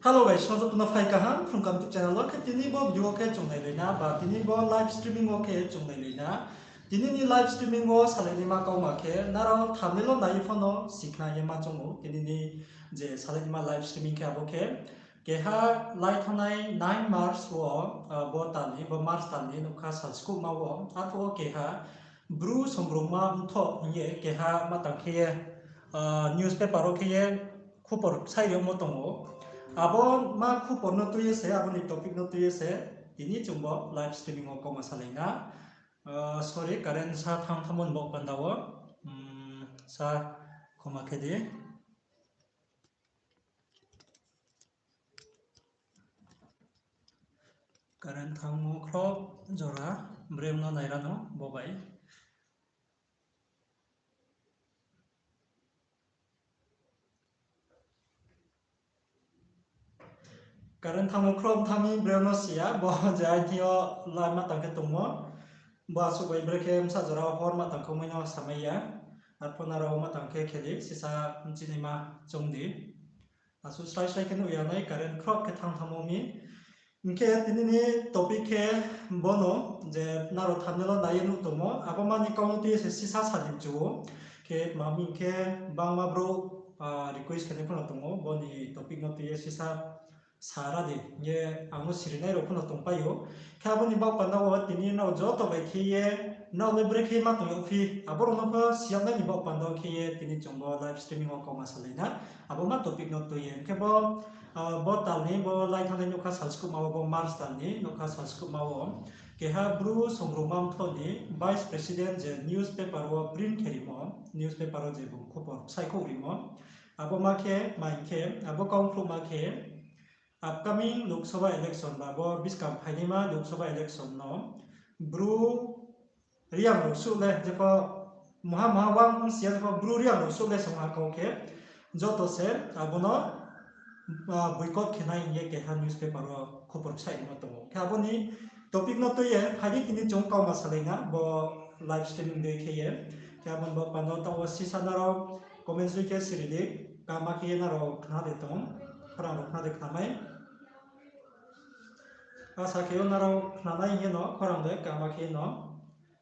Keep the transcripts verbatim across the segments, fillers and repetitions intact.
Hello guys, sojok no phai kaham Phrung Kaham YouTube channel wo. Khe tini bo video wo khe chung nailai na, ba tini bo live streaming wo khe chung nailai na. Tini ni live streaming wo salai naima kauma khe, nrao thumbnail wo nai ye pho no sikhna ye ma choung ou. Tini ni je salai naima live streaming khe abo khe, keha lai thanngnai nine March wo, bo tal ni, bo March tal ni nougkha sal skuhma wo, arphuh wo keha Bru songrungma mthoh hing ye keha ma tang khe ye, newspaper wo khe ye khupor ksaih rimo tong ou. Abo ma khupor no tui ye se, abo ni topic no tui ye se, tini chung bo live streaming wo kauma salai na. Sorry, current sa thanng thanngmo ni baoh panda wo, sa khoma khe di. Current thanngmo khroh jora, brem no naira no bo bai. Current thanngmo khroh thanng mi brem no si ya, bo je aini thing yo live ma tang khe tongmo. Bo asuh bai brekhe bsa jora hor ma tang khe mai no samai ya. Arphuh nrao ma tang khe khe di, sisa bchinaima choung di. Asuh srai srai khe nuh ya nai, current khroh khe thanng thanngmo mi. Hing khe tini ni topic khe bono, je nrao thumbnail wo nai ye nuh tongmo, abo ma ni kau no tui ye se sisa sa di mchu ou. Khe tma hing khe bangma brouh request khe nai pho no tong ou, bo ni topic no tui ye sisa sa ra di hing ye ang no sirinai rao pho no tongpai ou. Khe abo ni baoh panda wo tini nrao joto bai khe ye, nrao le brekhe ma tong yagphi, abo rao no pho si yag nai ni baoh panda wo khe ye tini chung bo live streaming wo kauma salai na. Abo ma topic no tui ye. Hing khe bo, bo tal ni, bo lai thanngnai nougkha sal skuhma wo, bo March tal ni nougkha sal skuhma wo, keha Bru songrungma mthoh ni vice president je newspaper wo print khe rimo, newspaper wo je bung khupor ksaihkhouh rimo, abo ma khe, ma hing khe, abo kau phluhma khe, upcoming Lok Sabha election ba bo buskang phainaima Lok Sabha election no Bru Reang rao suh le jepho, mungha mungha wang si ya jepho Bru Reang rao suh le song ha kau khe, joto se abo no boycott khe nai hing ye keha newspaper wo khupor ksaih rimo tong ou. Khe abo ni topic no tui ye phai di tini chung kauma salai na bo live streaming dei khe ye. Khe abo ni baoh panda wo taoh wo sisa nrao comments dei khe siri di, kaham khe ye nrao khna de tong, khorang rao khna de khnamai. Asa khe yo nrao khnanai hing ye no, khorang de kaham khe ye no.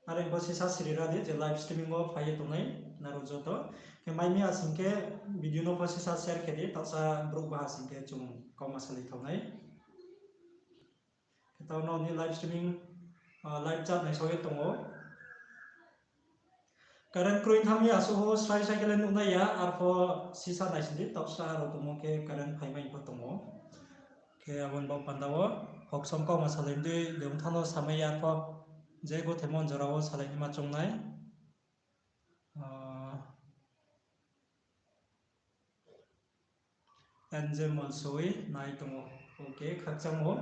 Are bo sisa siri ra di je live streaming wo phai ye tongnai nrao joto. Khe mai mi ha sing khe video no pho sisa share khe di, taohsa brouh ba ha sing khe chung kauma salai thao nai. Khe taoh no ni live streaming, live chat naisao ye tong ou. Current kroi thanng mi asuh wo srai srai khe le nuh nai ya, arpho sisa naising di, taohsa rao tongmo khe current phaimai pho tong ou. Khe abo ni baoh panda wo, hoksom kauma salai di, de ong thanng no samai ya pho, je gothe mon jora wo salai naima choung nai. N J Molsoi nai tong ou. Okay, khakchang ou,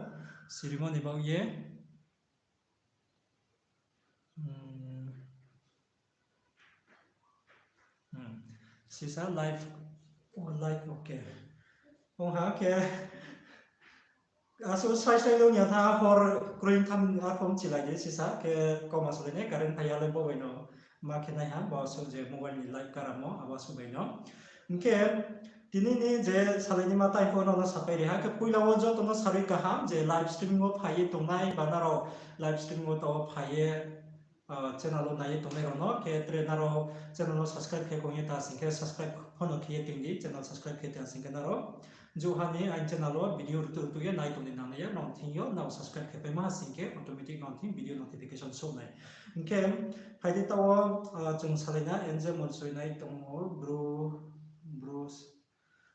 sirimo ni baoh ye. Sisa live, live, okay. Ong ha khe, asuh srai srai le ong ya tha, hor kroi tham arphuh chilai di sisa khe kauma salai nai, current phai ya le bo bai no ma khe nai ha, bo asuh je mobile ni light karamo abo asuh bai no. Hing khe tini ni je salai naima tai pho nrao no sapai ri ha, khe poila wo joto no sarui kaham je live streaming wo phai ye tongnai ba nrao live streaming wo to phai ye channel wo nai ye tongnai rao no, khe tre nrao channel no subscribe khe kong ye ta sing khe subscribe pho no khe ye tong di, channel subscribe khe ta sing khe nrao. Jouha ni aini channel wo video rutu rutu ye nai tong ni nang nai ya, nang thing yo nrao subscribe khe paima ha sing khe automatic nang thing video notification souh nai. Hing khe phai di taoh wo, chung salai na N J Molsoi nai tong ou, Bru, Bru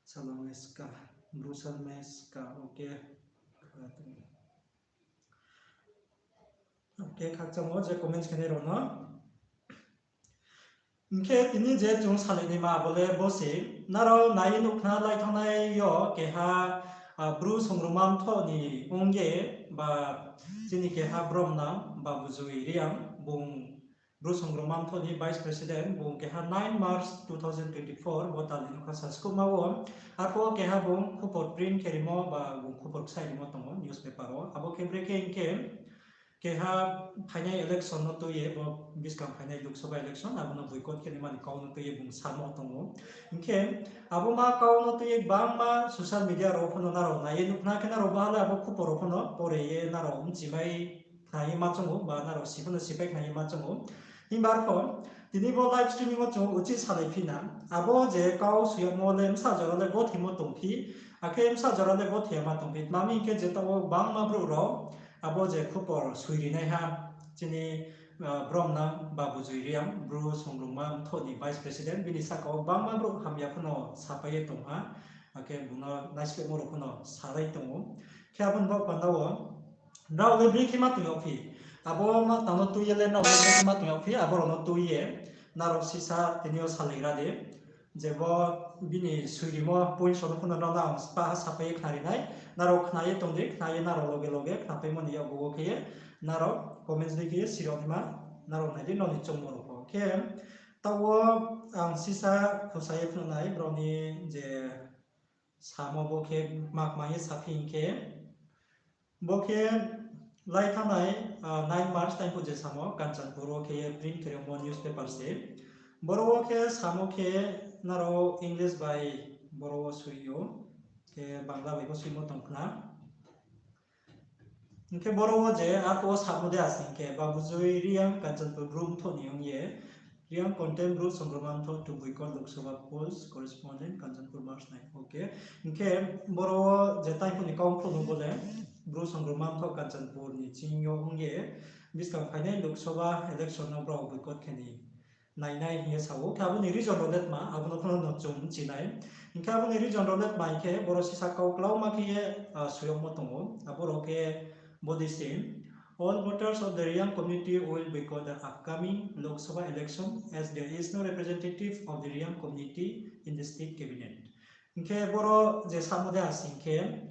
Salmeska, Bru Salmeska, okay. Okay, khakchang ou je comments khe nai rao no. Hing khe tini je chung salai naima abo le bo se, nrao nai ye nuh khna lai thanngnai yo keha, Bru songrungma mthoh ni ong ye ba chini keha bromnang Babujoi Reang, bung Bru songrungma mthoh ni vice president, bung keha nine March two thousand twenty-four bo tal ni nougkha sal skuhma wo, arphuh wo keha bung khupor print khe rimo ba bung khupor ksaih rimo tong ou newspaper wo. Abo khe brekhe hing khe, keha phainai election no tui ye, bo buskang phainai Lok Sabha election, abo no boycott khe naima ni kau no tui ye bung samo tong ou. Hing khe abo ma kau no tui ye gbangma social media rao pho no nrao nai ye nuhkhna khe nrao baha le abo khupor rao pho no pore ye nrao bchimai khna ye ma choung ou, ba nrao si pho no sipai khna ye ma choung ou. Himba arpho tini bo live streaming wo chung uchih salai phi na, abo je kau soi yagmo le bsa jora le gothimo tongphi, akhe bsa jora le gothi yama tongphi, tma hing khe je taoh wo gbangma brouh rao abo je khupor soi rinaiha, chini Bromnang Babujoi Reang, Bru Songrongma Mthoh ni Vice President, bini sahka wo gbangma brouh hamya pho no sapai ye tong ha, akhe bung no naislehmo rao pho no salai tong ou. Khe abo ni baoh panda wo nrao le brekhe ma tong yagphi, abo ma tang no tui ye le nrao le brekhe ma tong yagphi, abo rao no tui ye nrao sisa tini yo salai ra di. Je bo bini soi rimo points rao no pho no nrao no ang spaha sapai ye khnari nai, nrao khna ye tong di, khna ye nrao loge loge khnapaimo ni yakgu wo khe ye nrao comments dei khe ye sirao hima, nrao nai di nrao ni choungmo rao pho. Khe taoh wo ang sisa khusa ye phnuh nai brao ni je samo bo khe ma kma ye saphi hing khe, bo khe lai thanngnai nine March time phuh je samo Kanchanpur wo khe ye print khe rimo newspaper se. Boro wo khe samo khe nrao English bai boro wo soi ou, khe Bangla bai pho soimo tong khna. Hing khe boro wo je arphuh wo samo de asing khe, Babujoi Reang Kanchanpur Bru Mthoh ni ong ye, Reang contemn Bru Songrongma Mthoh to boycott Lok Sabha polls, correspondent, Kanchanpur, March nine. Okay. Hing khe boro wo je taiphuh ni kau phnuh no bo le Bru Songrongma Mthoh Kanchanpur ni ching yo ong ye, buskang phainai Lok Sabha election no brao boycott khe ni nainai hing ye sa ou. Khe abo ni reason rao le tma, abo no pho no chung bchi nai. Hing khe abo ni reason rao le tma hing khe, boro sisa kau klauma khe ye soi yagmo tong ou. Abo rao khe bodei se, All voters of the Reang community will boycott the upcoming Lok Sabha election as there is no representative of the Reang community in the state cabinet. Hing khe boro je samo de asing khe,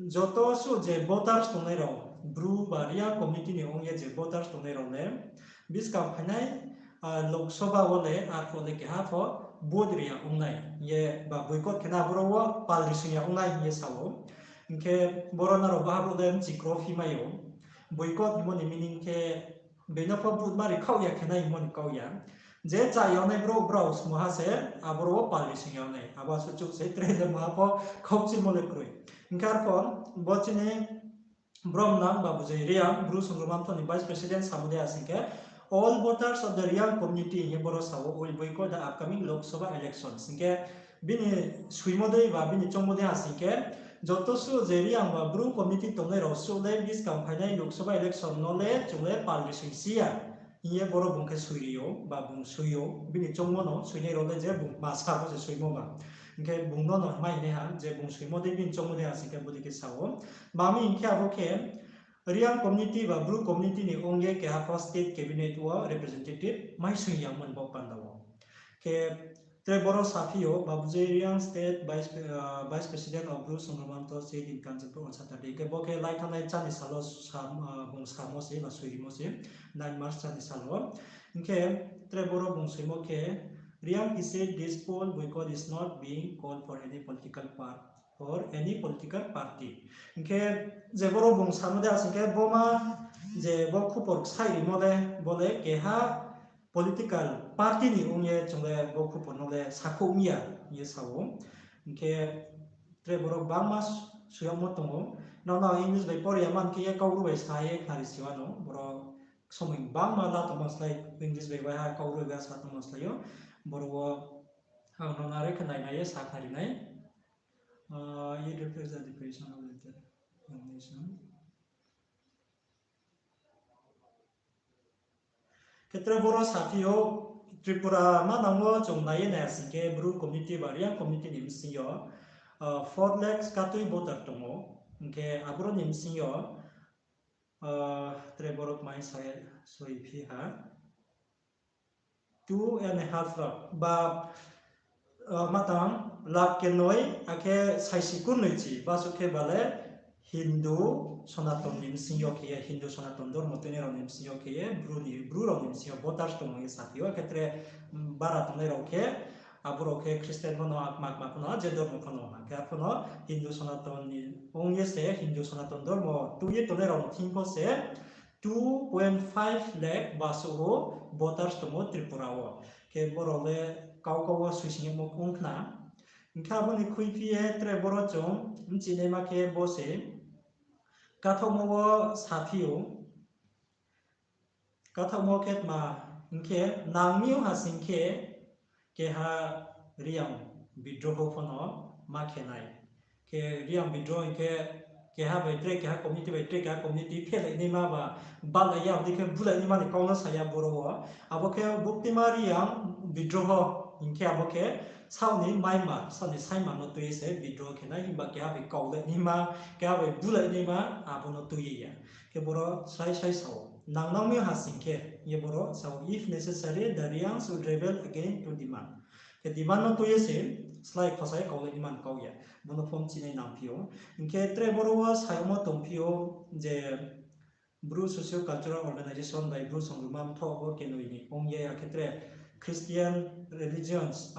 joto suh je voters tongnai rao, Bru ba Reang community ni ong ye je voters tongnai rao le, buskang phainai Lok Sabha wo le arphuh le keha pho vote ri ya ong nai hing ye ba boycott khe na boro wo pal ri sing ya ong nai hing ye sa ou. Hing khe boro nrao baha brouh le bchi kro phi mai ou. Boycott hingmo ni meaning khe beino pho vote ma ri khaoh ya khe nai hingmo ni kau ya. Je cha yagnai brouh brao smoha se, aboro wo pal ri sing yagnai. Abo asuh chouh se, tre le maha pho khaukchimo le kroi. Hing khe arphuh bo chini Bromnang Babujoi Reang, Bru Songrongma Mthoh ni Vice President samo de asing khe, All voters of the Reang community hing ye boro sa ou, will boycott the upcoming Lok Sabha elections. Hing khe bini soimo dei ba bini choungmo dei asing khe, joto suh je Reang ba Bru community tongnai rao suh le buskang phainai Lok Sabha election no le chung le pal ri sing si ya hing ye boro bung khe soi ri ou ba bung soi ou, bini choungmo no soinai rao le je bung ma sa bo se soimo ba. Hing khe bung no no mai nai ha je bung soimo dei bini choungmo dei asing khe bodei khe sa ou. Mami hing khe abo khe Reang community ba Bru community ni ong ye keha pho state cabinet wo representative mai soi yamo ni bo panda wo. Khe tre boro saphi ou, Babujoi Reang State Vice, Vice President of Bru Songrongma Mthoh said in Kanchanpur on Saturday. Khe bo khe lai thanngnai chani sal wo bung samo se ba soi rimo se, nine March chani sal wo. Hing khe tre boro bung soimo khe, Reang he said this poll boycott is not being called for any political party. for any political party. Hing khe je boro bung samo de asing khe bo ma je bo khupor ksaih rimo le bo le keha political party ni ong ye chung le bo khupor no le sakhouh ong ya hing ye sa ou. Hing khe tre boro gbangma soi yagmo tong ou. Nrao no English bai pore ya man khe ye Kaubru bai sa ye khnari si wa no. Boro somoi gbangma la tongmo slái, English bai waiha Kaubru bai sa tongmo slái yo. Boro wo ang nrao no are khe nai nai ye sa khnari nai. It reflects the depression of the young nation. Khe tre boro saphi ou, Tripura manang wo chung nai ye nai asing khe Bru community ba Reang community ni bsing yo four lakhs katui voter tong ou. Hing khe aboro ni bsing yo tre boro kmai sa ye soi phi ha. Two and a half lakh ba matang lakh kenoi akhe saisi kurnoi chi basuh khe ba le Hindu Sonaton ni bsing yo khe ye, Hindu Sonaton dormo tuinai rao ni bsing yo khe ye, Bru ni, Bru rao ni bsing yo voters tongmo ye saphi ou, akhe tre bara tongnai rao khe, abo rao khe Christian pho no, akma akma pho no, je dormo pho no, akhe arphuh no Hindu Sonaton ni ong ye se, Hindu Sonaton dormo tui ye tongnai rao ni thing pho se, two point five lakh basuh voters tongmo Tripura wo. Khe borao le kau kau wo suising yagmo ong khna. Hing khe abo ni khuiphi ye tre boro chung bchinaima khe bo se kathaohmo wo saphi ou. Kathaohmo khe tma hing khe nang mi ong ha sing khe keha Reang bidroho pho no ma khe nai. Khe Reang bidroho hing khe keha bai tre keha community bai tre keha community phelai naima ba, balai ya, abo dei khe bulai naima ni kau no sa ya boro wo. Abo khe buktima Reang bidroho hing khe abo khe saoh ni maima, saoh ni saima no tui ye se bidroho khe nai, himba keha bai kaulai naima, keha bai bulai naima, abo no tui ye ya. Khe boro sai sai sa ou, nang nang mi ha sing khe, hing ye boro sa ou, if necessary, the Reangs should rebel again to demand. Khe demand no tui ye se slái khosa ye kaulai naima ni kau ya. Bo no pho bchinai nangphi ou. Hing khe tre boro wo sayagmo tongphi ou je Bru Socio Cultural Organization bai Bru Songruma mthoh bo kenoi ni ong ye, akhe tre Christian religions,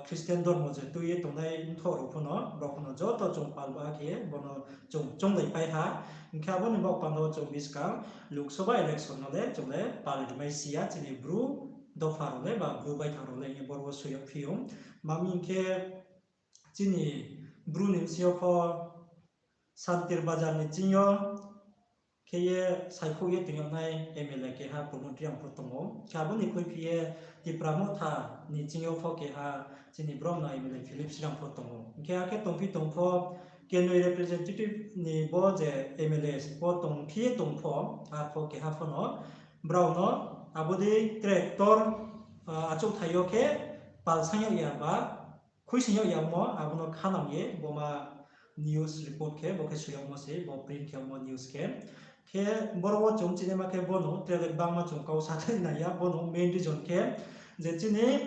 Christian dormo je tui ye tongnai mthoh rao pho no, brao pho no joto chung pal ba khe bo no chung chounglai pai ha. Hing khe abo ni baoh panda wo chung buskang Lok Sabha election no le chung le pal rimai si ya, chini Bru dopha rao le ba Bru baithang rao le hing ye boro wo soi yagphi ou. Mami hing khe chini Bru ni bsing yo pho Santir Bazar ni ching yo khe ye saikhouh ye toing yag nai M L A keha Pramod Reang pho tong ou. Khe abo ni khuiphi ye Tipra Motha ni ching yo pho keha chini brom no M L A Philip Reang pho tong ou. Hing khe akhe tongphi tong pho kenoi representative ni bo je M L A pho tongphi ye tong pho, arpho keha pho no brao no abo dei tre ktor achouhthai yo khe pal sang yag ya ba khuising yag yagmo, abo no khanang ye bo ma news report khe bo khe soi yagmo se, bo print khe yagmo news khe. Khe boro wo chung bchinaima khe bo no tre le gbangma chung kau sa khe nai ya, bo no main reason khe je chini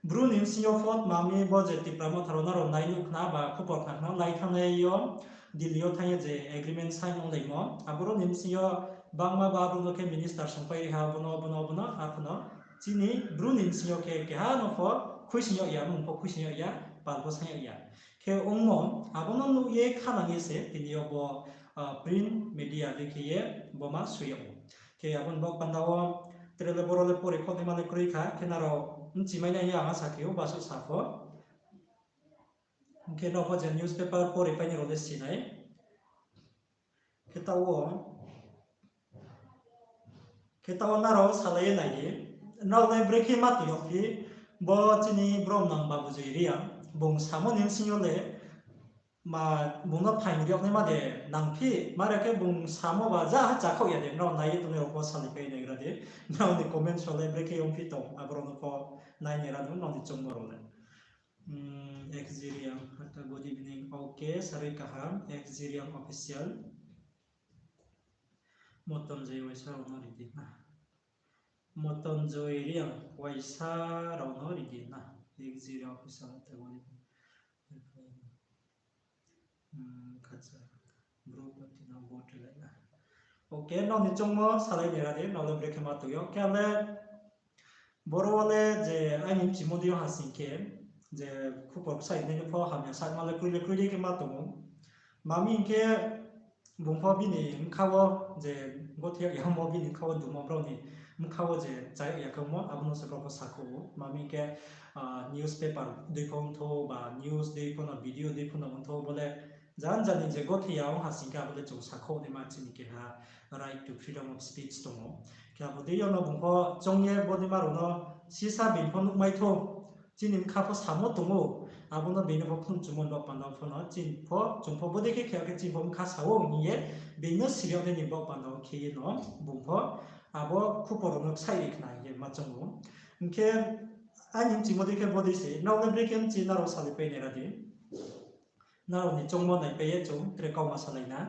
Bru ni bsing yo pho tma mi bo je Tipra Motha rao nrao nai nuh khna ba khupor khna khna lai thanngnai yo Delhi yo thanng ye je agreement sign onglaimo, aboro ni bsing yo bangma ba abo no khe minister songpai ri ha, abo no, abo no, abo no, arpho no chini Bru ni bsing yo khe keha no pho khuising yag ya, mung pho khuising yag ya, pal pho sang yag ya. Khe ongmo, abo no nuh ye khanang ye se tini yo bo print media dei khe ye bo ma soi yag ou. Khe abo ni baoh panda wo tre le boro le pore khouh naima le kroi kha, khe nrao bchimai nai hing ye ang asa khe ou, basuh sa pho. Hing khe nrao pho je newspaper pore pai ni rao le si nai. Khe taoh wo, khe taoh wo nrao salai ye nai di. Nrao le brekhe ma tong yagphi, bo chini brom nang Babu Joy Reang, bung samo ni bsing yo le, ma, bung no phaing ri yag naima de nangphi, mare khe bung samo ba ja ha chakhaoh ya de, nrao nai ye tongnai rao pho salaipai naigra di. Nrao ni comments rao le brekhe ongphi tong, aborao no pho nai nai ra no, nrao ni choungmo rao le. X G Reang, good evening. Ok, sarui kaham, X G Reang official. Moton Joy waisa rao no ri di na. Moton Joy Reang waisa rao no ri di na. X G Reang official, good evening. Khacha, Bru party no vote rilai na. Ok, nrao ni choungmo salai nai ra di, nrao le brekhe ma tong yo. Khe le boro wo le je aini bchimo dei yo ha sing khe, je khupor kchai nai no pho hamya sakma le kroi le kroi dei khe ma tong ou. Mami hing khe bung pho bini bkha wo je gothi yag yamo, bini bkha wo dumo, brao ni bkha wo je chá yag ya khe ongmo, abo no se brao pho sakhouh ou. Mami hing khe newspaper dei pho ongthou ba news dei pho no, video dei pho no ongthou, bo le jan jani je gothi ya ong ha sing khe abo le chung sakhouh naima chini keha right to freedom of speech tong ou. Khe abo dei yo no bung pho choung ye bodei ma rao no sisa bini pho nuhmai thou, chini bkha pho samo tong ou, abo no bini pho phnuh chumo ni baoh panda pho no chini pho, chung pho bodei khe khe ya khe chini pho bkha sa ou hing ye, bini no siri yag nai ni baoh panda wo khe ye no bung pho abo khupor rao no kchai ri khna hing ye ma choung ou. Hing khe aini bchimo dei khe bodei se, nrao le brekhe bchi, nrao salaipai nai ra di. Nrao ni choungmo naipai ye chung tre kauma salai na.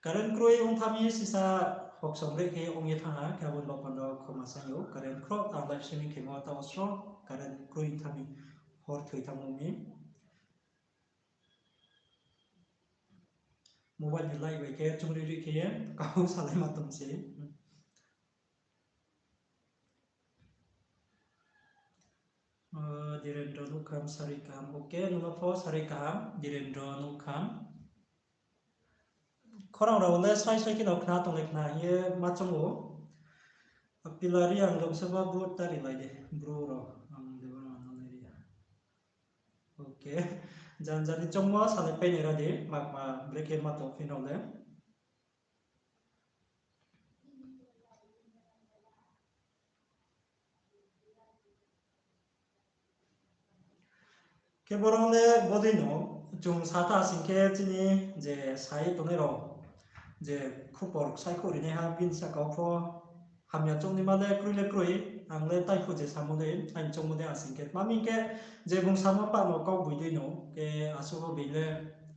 Current kroi ong tha mi sisa hoksom re khe ong ye thanng ha, khe abo ni baoh panda wo khoma saing ou, current khroh, ang live streaming khemo taoh wo sroh current kroi ong tha mi, hor thoi thanngmo mi. Mobile ni light bai khe chungri ri khe ye kau salaima tong se. Dhirendra Nouhkham, sarui kaham. Ok, nung no pho sarui kaham, Dhirendra Nouhkham. Khorang rao le srai srai khe no khna tong le khna hing ye ma choung ou. Apila Reang Lok Sabha vote tari lai de, Bru rao, ang de ba no nai ri ya. Okay. Jan jani choungmo salai pai nai ra di, ma, ma, brekhe ma tong phi no le. Khe boro le bodei no, chung sa tha sing khe chini je sai tongnai rao, je khupor sai kho rinaiha bini saka wo pho hamya choungnaima le kroi le kroi, ang le taiphuh je samo dei, aini choungmo dei asing khe. Tma hing khe, je bung samo pah no kau boi dei no, khe asuh wo being le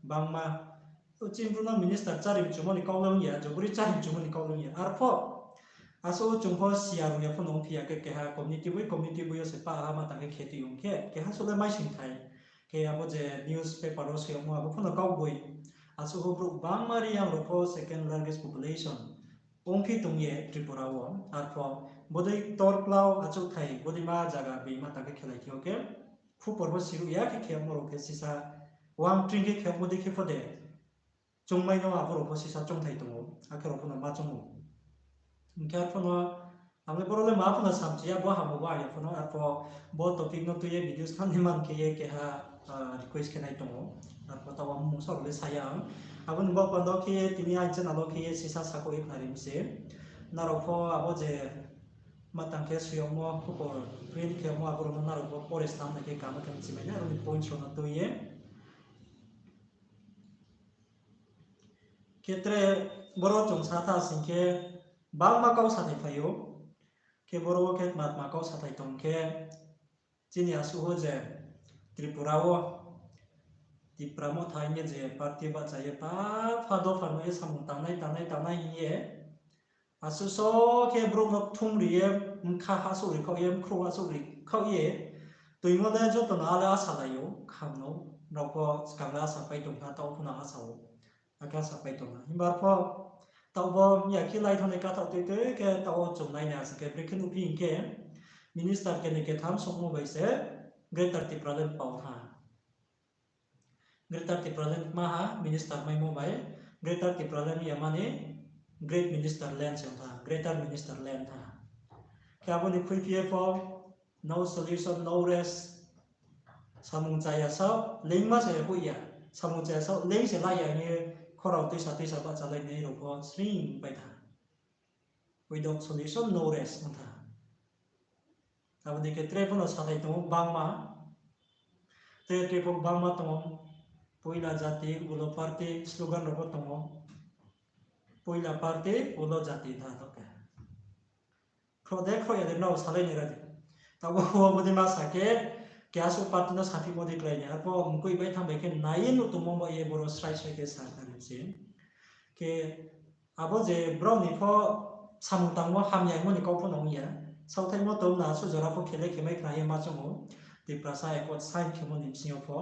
bangma, chini Bru no minister chári mchumo ni kau le ong ya, jobori chári mchumo ni kau le ong ya. Arpho, asuh wo chung pho siya rung ya pho no ongphi ya khe, keha community boi, community boi yo se pah ha ma tang khe khe tui ong khe, keha suh le maising thai. Khe abo je newspaper wo soi yagmo abo pho no kau boi. Asuh wo brouh bangma Reang rao pho second largest population ongphi tong ye Tripura wo. Arpho bodei ktor klau achouhthai bodeima zaga being ma tang khe khelai khe o khe, khupor pho siruh ya khe khe yagmo rao khe sisa wang tring khe khe yagmo dei khe pho de. Chungmai no abo rao pho sisa choungthai tong ou, akhe rao pho no ma choung ou. Hing khe arpho no, ang le boro le ma pho no samchi ya, bo hamo bo aya pho no, arpho bo topic no tui ye video snam ni man khe ye keha, ah, request khe nai tong ou. Arpho taoh wo mungsa rao le sa ya ang. Abo ni baoh panda wo khe ye tini aini channel wo khe ye sisa sakhouh ye khnari mi se. Nrao pho abo je ma tang khe soi yagmo, khupor print khe yagmo, abo rao no nrao pho pore snam nai khe kaham khe mchimai nai, aro ni points rao no tui ye. Khe tre boro chung sa tha sing khe bangma kau sathai phai ou. Khe boro wo khe tma tma kau sathai tong khe, chini asuh wo je Tripura wo Tipra Motha hing ye je party bahcha ye pha, pha dopha no ye samung tangnai, tangnai, tangnai hing ye, asuh so khe brouh no kthum ri ye, bkha hahsouh ri khaoh ye, bkhrouh hahsouh ri khaoh ye, toimo le joto no ale asa lai ou, kham no, rao pho skang le asa pai tong kha, taoh pho no asa ou, akhe asa pai tong kha. Himba pho, taoh bo ya khe lai thanngnai kathaoh tui tui khe taoh wo chung nai nai asing khe, brekhe nuhphi hing khe, minister keni ketham songmo bai se Greater Tipraland pao ha. Greater Tipraland ma ha, minister maimo bai, Greater Tipraland ya mani, Great Minister Land se ong tha, Greater Minister Land tha. Khe abo ni khuiphi ye pho, no solution, no rest, samung chaya sao, leingma se hoih ya, samung chaya sao, leing se la ya hing ye, khorao tuisa tuisa bahchalainai rao pho sring pai tha. Without solution, no rest ong tha. Abo dei khe tre pho no sathai tong ou bangma. Tre tre pho bangma tong ou. Poila jati, ulo party, slogan rao pho tong ou. Poila party, ulo jati tha tong khe. Khroh de, khroh ya de, nrao salai ni ra di. Taoh wo bodeima sa khe, keha suh party no saphimo dei klái ni. Arpho mkoih bai thanng bai khe nai ye nuh tongmo ba ye boro srai srai khe sa khnari se. Khe abo je brao ni pho samung tangmo hamya hingmo ni kau pho no ong ya. Saothaimo tong na asuh jora pho khe le khe mai khna ye ma choung ou. Tiprasa Accord sign khemo ni bsing yo pho.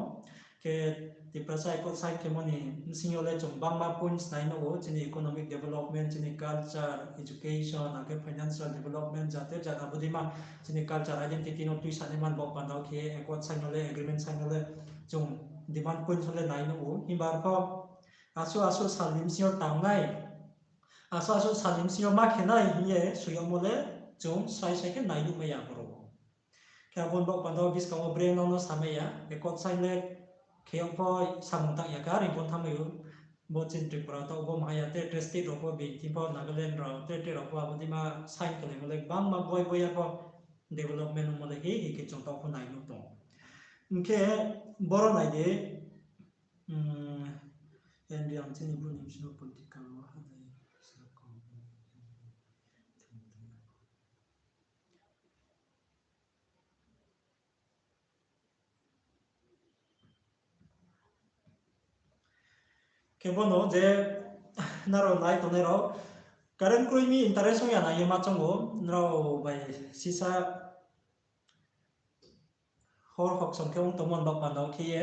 Khe Tiprasa Accord sign khemo ni bsing yo le chung bangma points nai nuh ou, chini economic development, chini culture, education, akhe financial development, jate jat abo deima chini culture identity no tuisanaima ni baoh panda wo khe accord sign yo le, agreement sign yo le chung demand points wo le nai nuh ou. Himba arpho asuh asuh sal ni bsing yo tangnai, asuh asuh sal ni bsing yo ma khe nai hing ye soi yagmo le chung srai srai khe nai nuhmai ya boro wo. Khe abo ni baoh panda wo buskang wo bre no no samai ya, accord sign le khe yag pho samung tang ya khe, are pho thanngmai ou. Bo chini Tripura taoh bo maha ya, tre tre state rao pho, bini thing pho Nagaland rao, tre tre rao pho abo deima sign khelaimo le gbangma boi boi ya pho development ongmo le hi hi khe chung taoh pho nai nuh tong. Hing khe boro nai di, N D ang chini Bru ni bsing yo political wo ha nai sa kong. Khe bono je nrao nai tongnai rao, current kroi mi interest ong ya nai ye ma choung ou, nrao bai sisa hor hoksom khe ong tongmo ni baoh panda wo khe ye.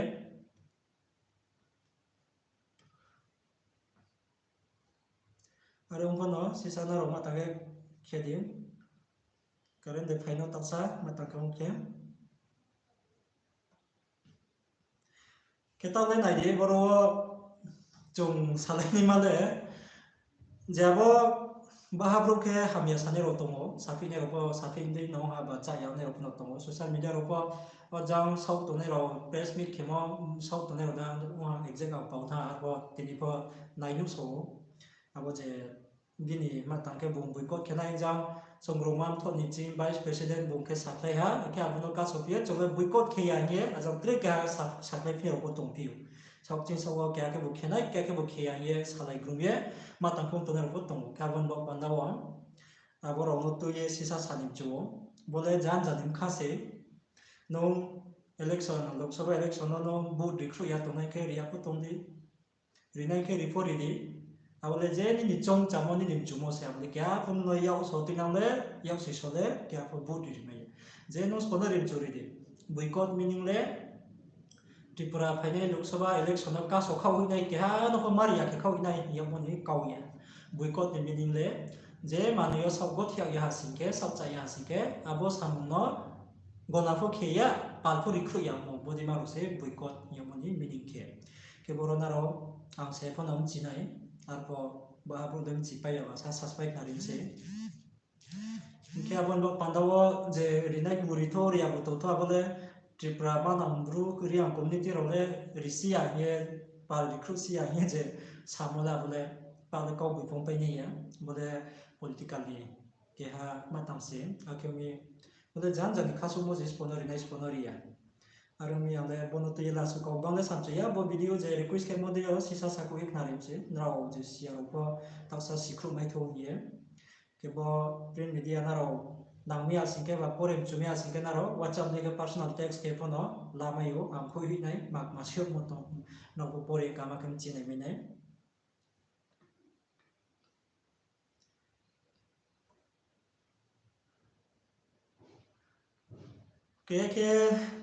Are ong pho no sisa nrao ma tang khe khe di. Current de phai no taohsa ma tang khe ong khe. Khe taoh le nai di, boro wo chung salai naima le, Je abo baha brouh khe hamya sanai rao tong ou, saphihnai rao pho saphi dei no ha ba chaya nai rao pho no tong ou. Social media rao pho o jang saoh tongnai rao press meet khemo, saoh tongnai rao no exact ang pau tha, arpho tini pho nai nuhsao ou. Abo je bini ma tang khe bung boycott khe nai jang, Chungrungma Mthoh ni ching vice president bung khe sakhlai ha, khe abo no kaso phi ye chung le boycott khe ya hing ye, ajang tre keha sa-, sakhlai phi rao pho tongphi ou. Saoh ching saoh wo keha khe bo khe nai, keha khe bo khe ya hing ye salai grum ye, ma tang khe tongnai rao pho tong ou. Khe abo ni baoh panda wo, abo rao no tui ye sisa sa ni mchu ou. Bo le janja ni bkha se, nung election, Lok Sabha election no nung vote rikhruh ya tongnai khe ri ya pho tong di. Rinai khe ri pho ri di. Abo le je nini choungchamo, nini mchumo se, abo le keha pho no yak so tuinang le, yak soi so le keha pho vote ri ri mai ya. Je nung sbo no ri mchu ri di. Boycott meaning le Tripura phainai Lok Sabha election no kaso khaoh hoih nai, keha no pho mari ya khe khaoh hoih nai hing yagmo ni kau ya. Boycott ni meaning le je manoi yo saoh gothe ya ha sing khe, saoh cha ya ha sing khe, abo samung no gona pho khe ya, pal pho rikhruh yamo, bodeima rao se boycott hing yagmo ni meaning khe. Khe boro nrao ang se pho no mchi nai, arpho baha brouh de mchi pai ya ba sa subscribe khnari se. Hing khe abo ni baoh panda wo je rinai bo ri tho, ri ya bo tong tho, abo le Tripura manang Bru Reang community rao le risi ya hing ye, pal rikhruh si ya hing ye je samo le abo le pal le kau boi phung pai nai ya, bo le political ni keha ma tang se, akhe mi bo le janja ni khasouhmo je sbo no ri nai, sbo no ri ya. Are ong mi ang le bo no tui ye last wo kau bang le samchu ya, bo video je request khemo dei yo sisa sakhouh ye khnari se, nrao je si ya rao pho taohsa sikhruh mai thou hing ye. Khe bo print media nrao nang mi ya sing khe ba pore mchu mi ya sing khe nrao WhatsApp dei khe personal text khe pho no lamai ou, ang khui hoih nai, ma, ma se yagmo tong, nrao pho pore kama khe mchi nai mai nai. Khe, khe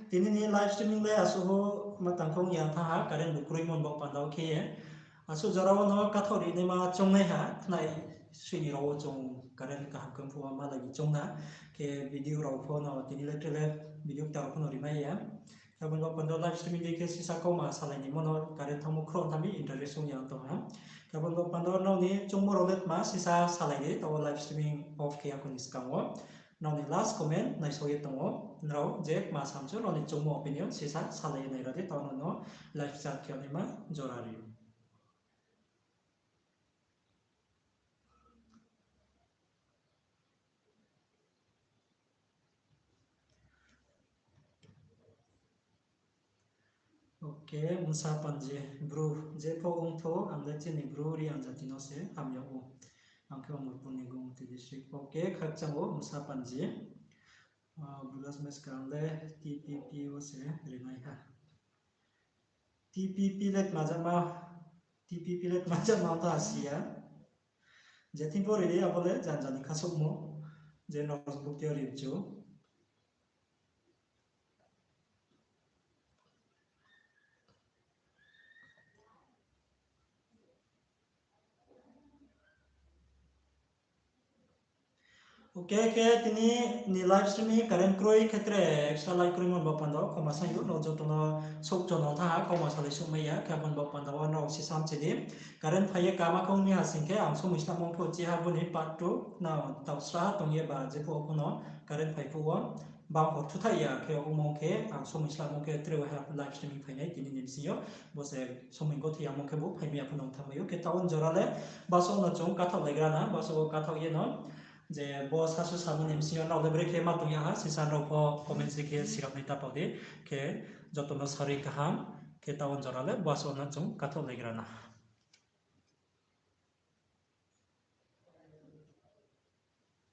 tini ni live streaming le asuh wo ma tang khe ong ya thanng ha, current bo kroimo ni baoh panda wo khe ye. Asuh jora wo no kathaoh ri naima choungnaiha, khnai sini rao wo chung current kaham khe phuh ma malai ni choung na. Khe video rao pho no tini le tre le video kta rao pho no ri mai ya. Khe abo ni baoh panda wo live streaming dei khe sisa kauma salai ni mo no current thanngmo khroh tha mi interest ong ya tong ha. Khe abo ni baoh panda wo nrao ni choungmo rao le tma sisa salai di, taoh wo live streaming off khe ya kho ni skang wo. Nrao ni last comment naisao ye tong ou, nrao je tma samchu nrao ni choungmo opinion sisa salai ye nai ra di, taoh no no live chat khe naima jora ri ou. Ok, Msa Panji, Bru, je pho ong tho, ang le chini Bru Reang jati no se hamya ou. Ang khe Amarpur ni Gomoti district. Ok, khakchang ou Msa Panji. Ah, Bulas Meskang le T P P wo se rinai ha. T P P le tma jama, T P P le tma jama ta si ya. Je thing pho ri di, abo le janja ni khasouhmo. Je nrao bukti yo ri mchu. Ok, khe tini ni live streaming current kroi khe tre extra light kroimo ni baoh panda wo khoma sai ou, nrao joto no souhcho no thanng ha, khoma salai souhmai ya, khe abo ni baoh panda wo nrao sisa mchi di. Current phai ye kama khe ong mi ha sing khe ang somoi snamo pho chi ha bo ni part two, nrao taoh sra ha tong ye ba je phuh wo pho no current phai phuh wo bang hor thuthaih ya khe ongmo khe ang somoi snamo khe tre waiha live streaming phai nai tini ni bsing yo, bo se somoi gothe yamo khe bo phai mi ya pho no ong thanngmai ou. Khe taoh wo jora le basa wo no chung kathaohlaigra na, basa wo kathaoh ye no je bo sasu samo ni bsing yo nrao le brekhe ma tong ya ha, sisa nrao pho comment se khe sirap nai ta pao di, khe joto no sarui kaham, khe taoh wo jora le basa wo no chung kathaohlaigra na.